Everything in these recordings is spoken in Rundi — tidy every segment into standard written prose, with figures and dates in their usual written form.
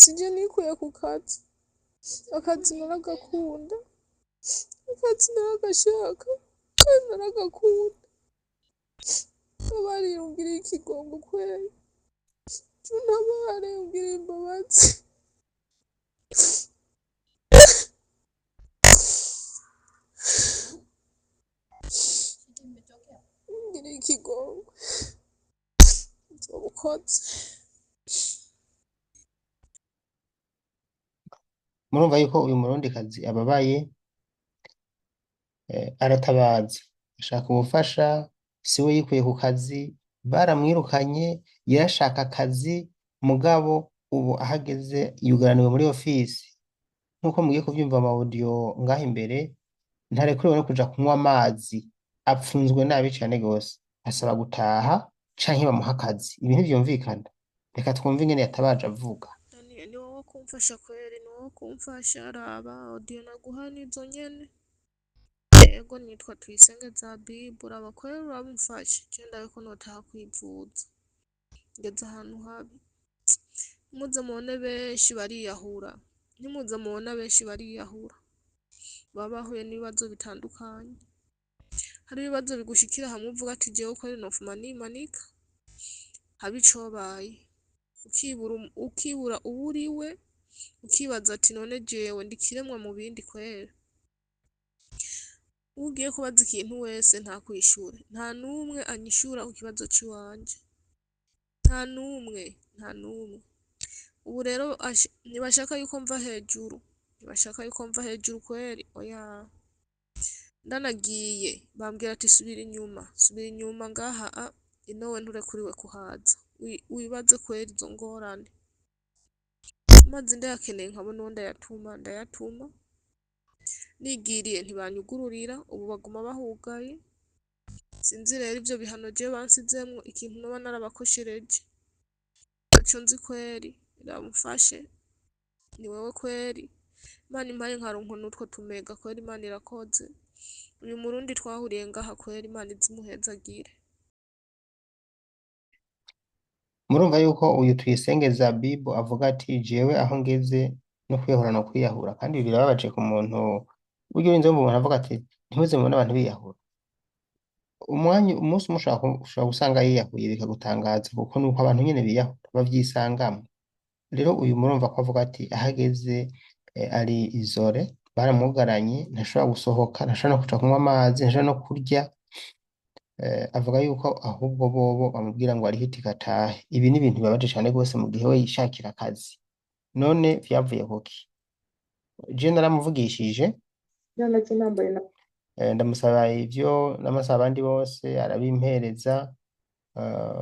Sije nikuye ku kazi, akazi naragakunda, akazi naragashaka kandi naragakunda. Mbabarira ungirire ikigongo kweri, untabare ungirire imbabazi. Ungirire ikigongo uzoba ukoze. Murumva yuko uyu murundikazi ababaye, aratabaza ashaka ubufasha, siwe yikuye ku kazi, baramwirukanye, yarashaka akazi, mugabo ubu ahageze yugaraniwe muri ofisi. Nk'uko mugiye kuvyumva mu audio ngaha imbere, ntarekuriwe no kuja kunywa amazi, apfunzwe nabi cane gose, asaba gutaha canke bamuha akazi. Ibi ntivyumvikana. Reka twumve ingene yatabaje avuga. Ni wowe kumfasha kweri, ni wowe kumfasha. Raba audio naguha nizo nyene. Ego nitwa Tuyisenge Zabibu, raba kweri uramufashe, je ndabe ko notaha kwivuza. Ngeze ahantu habi. Ntimuze mubone benshi bariyahura, ntimuze mubone benshi bariyahura, baba bahuye n'ibibazo bitandukanye. Hari ibibazo bigushikira hamwe uvuga ati jewe kweri nofuma nimanika, habe icobaye, ukibura uwo uriwe, ukibaza ati none jewe ndi ikiremwa mu bindi kweri. Uwo ugiye kubaza ikintu wese ntakwishure, nta n'umwe anyishura ku kibazo ciwanje, nta n'umwe, nta n'umwe. Ubu rero ntibashaka yuko mva hejuru, ntibashaka yuko mva hejuru kweri, oya. Ndanagiye bambwira ati subira inyuma, subira inyuma ngaha a inowe nturekuriwe kuhaza. Wibaze kweri izo ngorane. Amazi ndayakeneye nkabona uwo ndayatuma, ndayatuma. Nigiriye ntibanyugururira, ubu baguma bahugaye. Sinzi rero ivyo bihano jewe bansizemwo ikintu noba narabakoshereje. Ntaco nzi kweri, ramufashe ni wewe kweri. Imana impaye nkaronka n'utwo tumega kweri, Imana irakoze. Uyu murundi twahuriye ngaha kweri, Imana izimuhezagire. Murumva yuko uyu Tuyisenge Zabibu avuga ati jewe aho ngeze no kwiyahura no kwiyahura, kandi ibi birababaje ku muntu. Burya urinze wumva umuntu avuga ati ntimuze mubone abantu biyahura, umwanya umunsi umwe ushobora gusanga yiyahuye bikagutangaza, kuko nuko abantu nyene biyahura bavyisangamo. Rero uyu murumva ko avuga ati ahageze, ari izore, baramugaranye, ntashobora gusohoka, ntashobora no kuja kunywa amazi, ntashobora no kurya. Avuga yuko ahubwo bobo bamubwira ngo arihe itike atahe. Ibi ni ibintu bibabaje cane rwose mu gihe we yishakira akazi. None vyavuye kuki? Je naramuvugishije, ndamusaba ivyo namusaba abandi bose, arabimpereza,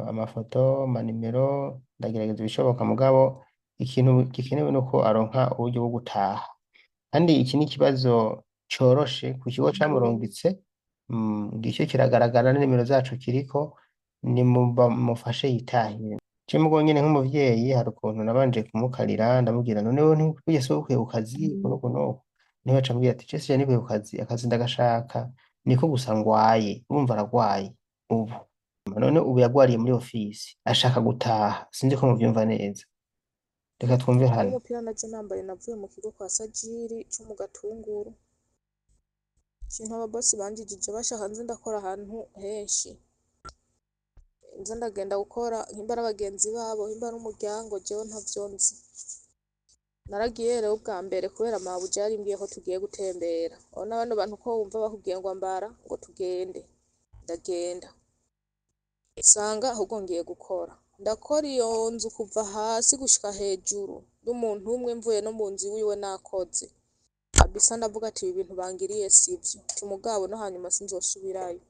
amafoto, amanimero, ndagerageza ibishoboka, mugabo ikintu gikenewe nuko aronka uburyo bwo gutaha. Kandi iki ni ikibazo coroshe ku kigo camurungitse, ngicyo kiragaragara n'inimero zacu kiriko, ni mufashe yitahire. Je mugo nyene nk'umuvyeyi hari ukuntu nabanje kumukarira, ndamubwira none wewe ntiwigeze ukwiye ku kazi uku n'uku n'uku, niwe aca ambwira ati je sije nikwiye ku kazi, akazi ndagashaka, niko gusa ngwaye, urumva aragwaye ubu. None ubu yagwariye muri ofisi, ashaka gutaha, sinzi ko muvyumva neza. Reka twumve hano. N'umupira naje nambaye navuye mu kigo kwa Sajiri co mu Gatunguru. Ikintu ababosi banjijije bashaka nze ndakora ahantu henshi. Nze ndagenda gukora himba ari abagenzi babo, himba ari umuryango, jewe ntavyo nzi. Naragiye rero ubwa mbere kubera mabuja yarimbwiye ko tugiye gutembera. Urabona bano bantu ko wumva bakubwiye ngo ambara ngo tugende. Ndagenda. Nsanga ahubwo ngiye gukora. Ndakora iyo nzu kuva hasi gushika hejuru. N'umuntu umwe mvuye no mu nzu iwiwe nakoze. Kabisa ndavuga ati ibi bintu bangiriye sivyo. Ati mugabo no hanyuma sinzosubirayo.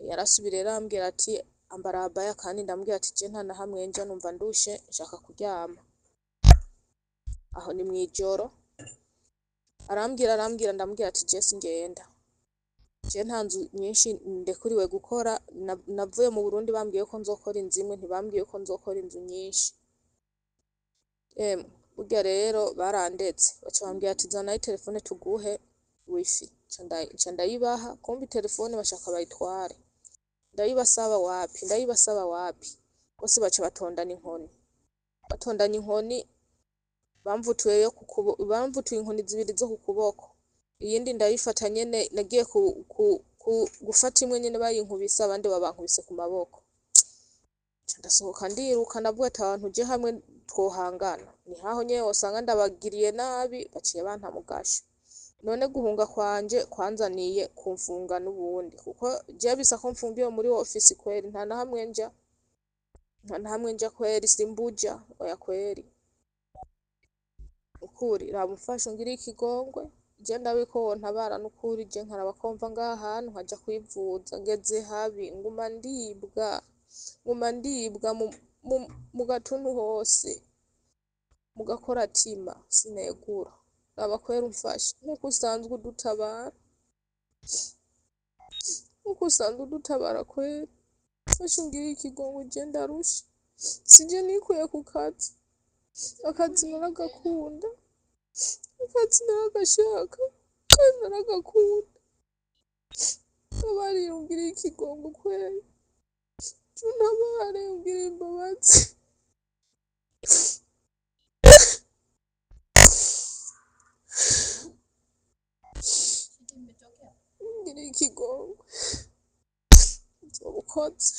Yarasubiriye arambwira ati ambara abaya, kandi ndambwira ati je nta na hamwe nja numva ndushe nshaka kuryama. Aho ni mwijoro. Arambwira arambwira ndambwira ati je singenda. Je nta nzu nyinshi ndekuriwe gukora, navuye mu Burundi bambwiye ko nzokora inzu imwe, ntibambwiye ko nzokora inzu nyinshi. Emwe burya rero barandetse, baca bambwira ati zana telefone tuguhe wifi. Nca ndayibaha, kumbe telefone bashaka bayitware. Ndayibasaba wapi, ndayibasaba wapi. Bose baca batondana inkoni. Batondanye inkoni, Bamvutuyeyo ku bamvutuye inkoni zibiri zo ku kuboko, iyindi ndayifata nyene, nagiye gufata imwe nyene bayinkubise, abandi babankubise ku maboko. Nca ndasohoka ndiruka, ndavuga ati abantu je hamwe twohangana, ni haho nyene wosanga ndabagiriye nabi, baciye banta mu gasho. None guhunga kwanje kwanzaniye kumfunga n'ubundi, kuko je bisa ko mfungiwe muri ofisi kweri, nta na hamwe nja, nta na hamwe nja kweri, simbuja oya kweri. Ukuri raba umfashe ungirire ikigongwe, je ndabe ko wontabara n'ukuri, je nkaraba ko mva ngaha hantu nkaja kwivuza, ngeze habi nguma ndibwa, nguma ndibwa mu gatuntu hose, mu gakoratima sinegura. Raba kweri umfashe nkuko usanzwe udutabara, nkuko usanzwe udutabara kweri, mfashe ungirire ikigongwe, je ndarushe, sije nikuye ku kazi, akazi naragakunda, akazi naragashaka kandi naragakunda. Mbabarira ungirire ikigongwe kweri, je untabare ungirire imbabazi. Ungirire ikigongwe, uzoba ukoze.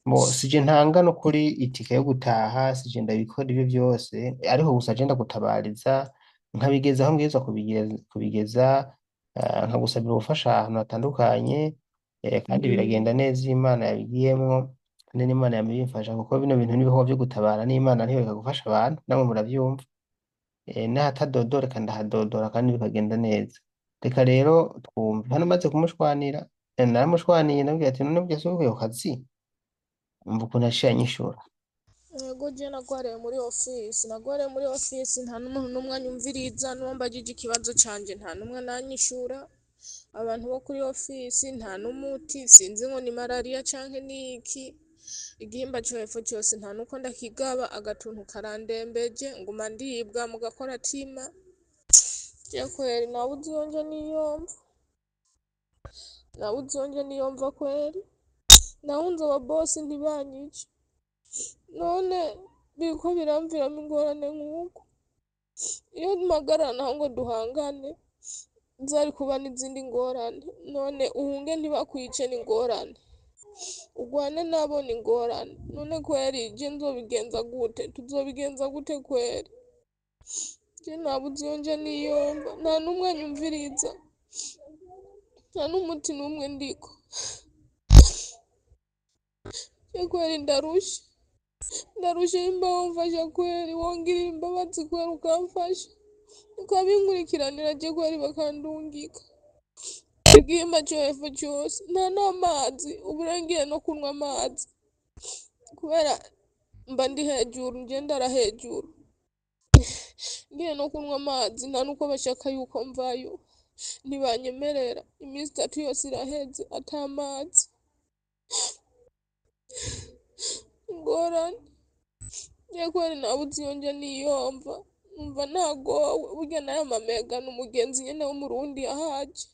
Bo sije ntanga no kuri itike yo gutaha, sije ndabikora ibyo byose, ariko gusa je ndagutabariza nkabigeza aho mbwirizwa kubigeza, nkagusabira ubufasha ahantu hatandukanye, kandi biragenda neza iyo Imana yabigiyemwo, kandi n'Imana yama ibimfasha, kuko bino bintu n'ibikorwa vyo gutabara n'Imana ntiyoreka gufasha abantu, namwe muravyumva. N'ahatadodoreka ndahadodora kandi bikagenda neza. Reka rero twumve hano maze kumushwanira, naramushwaniye ndamubwira ati none burya si ku kazi, umva ukuntu yaciye anyishura. Yego je nagwariye muri ofisi, nagwariye muri ofisi, nta n'umuntu n'umwe anyumviriza, n'uwo mbajije ikibazo canje nta n'umwe ananyishura. Abantu bo kuri ofisi nta n'umuti, sinzi ngo ni malaria canke niki, igihimba co hepfo cose nta nuko ndakigaba, agatuntu karandembeje, nguma ndibwa mu gakoratima. Je kweri nabuze iyo nja n'iyo mva, nabuze iyo nja n'iyo mva kweri, nahunze aba bosi ntibanyice, none biriko biramviramo ingorane nk'uko. Iyo mpagarara naho ngo duhangane, zari kuba n'izindi ngorane, none uhunge ntibakwice ni ingorane, ugwane nabo ni ingorane, none kweri je nzobigenza gute, tuzobigenza gute kweri? Je nabuze iyo nja n'iyo mva, nta n'umwe anyumviriza, nta n'umuti n'umwe ndiko. Je kweri ndarushe, ndarushe nimba womfasha kweri, wongirira imbabazi kweri ukamfasha, ukabinkurikiranira je kweri bakandungika. Igihimba co hepfo cose, nta n'amazi, ubu rero ngiye no kunwa amazi, kubera mba ndi hejuru, nje ndara hejuru, ngiye no kunwa amazi nta nuko bashaka yuko mvayo, ntibanyemerera, iminsi itatu yose iraheze ata mazi. Ingorane, je kweri nabuze iyo nja n'iyo mva, numva nagowe, burya n'ayo mamega n'umugenzi nyene w'umurundi yahaje,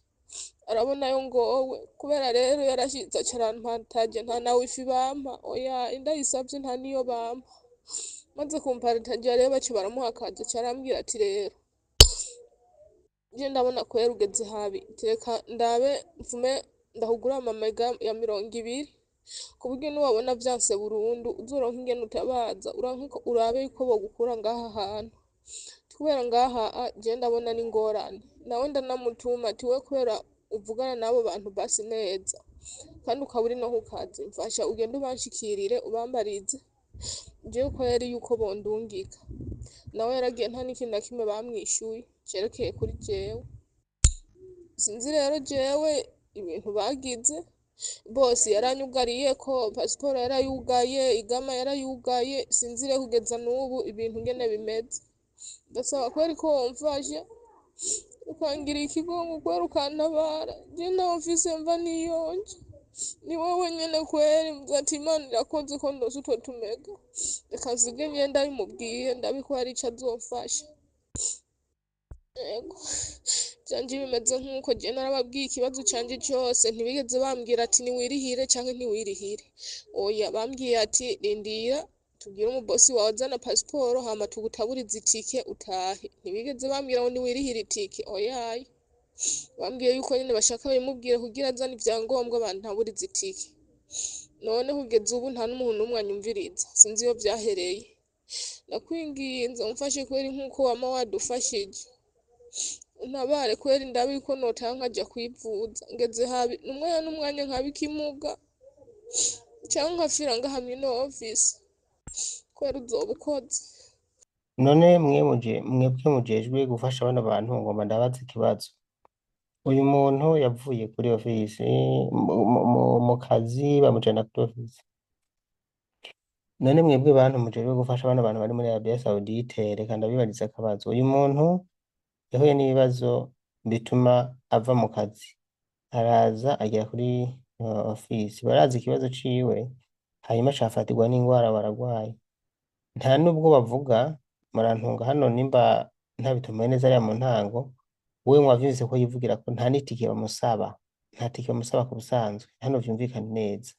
arabona yo ngowe, kubera rero yarashitse aca arampataje, nta na wifi bampa, oya ndayisavye nta niyo bampa. Maze kumparataja rero baca baramuha akazi, aca arambwira ati rero je ndabona kweri ugeze habi, tereka ndabe mfume ndakugurire amamega ya 20, ku buryo niwabona vyanse burundu uzoronke ingene utabaza, urabe yuko bogukura ngaha hantu, kubera ngaha je ndabona n'ingorane. Nawe ndanamutuma ati we kubera uvugana n'abo bantu basi neza, kandi ukaba uri no ku kazi, mfasha ugende ubanshikirire ubambarize jewe kweri yuko bondungika. Nawe yaragiye nta n'ikintu na kimwe bamwishuye cerekeye kuri jewe. Sinzi rero jewe ibintu bagize, bose yaranyugariyeko, pasiporo yarayugaye, igama yarayugaye, sinzi rero kugeza n'ubu ibintu ingene bimeze. Ndasaba kweri ko womfasha, ukangirira ikigongwe kweri ukantabara, je ntaho mfise mva n'iyo nja, ni wewe nyene kweri, mvuze ati Imana irakoze ko ndose utwo tumega, reka nsige ngende ndabimubwiye ndabe ko hari ico azomfasha. Yego, vyanje bimeze nkuko je narababwiye ikibazo canje cose, ntibigeze bambwira ati niwirihire canke ntiwirihire, oya bambwiye ati rindira Tubwire umubosi wawe azana pasiporo, hama tugutaburize itike utahe. Ntibigeze bambwira ngo niwirihire itike, oyaye. Bambwiye yuko nyene bashaka babimubwire kugira azane ivyangombwa bantaburize itike. None kugeza ubu nta n'umuntu n'umwe anyumviriza, sinzi iyo vyahereye. Ndakwinginze umfashe kweri nkuko wama wadufashije, untabare kweri ndabe yuko notaha nkaja kwivuza. Ngeze habi n'umwanya n'umwanya nkaba ikimuga canke nkafira ngaha mw'ino ofisi, kubera uzoba ukoze. None mwe muje mwebwe mujejwe gufasha bano bantu, ngomba ndabaza ikibazo. Uyu muntu yavuye kuri ofisi mu kazi, bamujana kuri ofisi. None mwebwe bantu mujejwe gufasha bano bantu bari muri Arabia Saudite, reka ndabibariza akabazo. Uyu muntu yahuye n'ibibazo bituma ava mu kazi, araza agera kuri ofisi, barazi ikibazo ciwe, hanyuma acafatirwa n'ingwara, baragwaye. Nta nubwo bavuga, murantunga hano nimba ntabitomoye neza ariya mu ntango, wewe mwavyumvise ko yivugira ko nta n'itike bamusaba, nta tike bamusaba ku busanzwe, hano vyumvikane neza,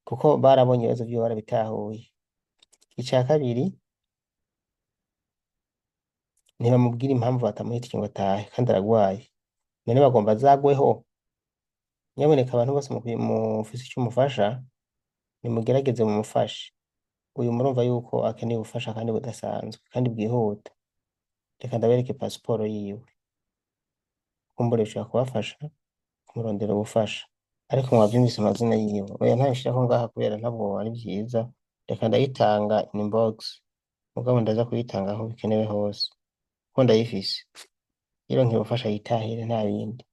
kuko barabonye ibibazo vyiwe, barabitahuye. Ica kabiri, ntibamubwira impamvu batamuha itike ngo atahe kandi aragwaye. None bagomba azagweho? Nyamuneka abantu bose mufise ico mufasha, nimugerageze mumufashe. Uyu murumva yuko akeneye ubufasha kandi budasanzwe kandi bwihuta. Reka ndabereke pasiporo yiwe, kumbure bishobora kubafasha kumurondera ubufasha. Ariko mwavyumvise amazina yiwe. Oya, ntayishirako ngaha kubera ntabwo ari vyiza. Reka ndayitanga inbox, mugabo ndaza kuyitanga aho bikenewe hose, kuko ndayifise. Yironkeye ubufasha yitahire, nta bindi.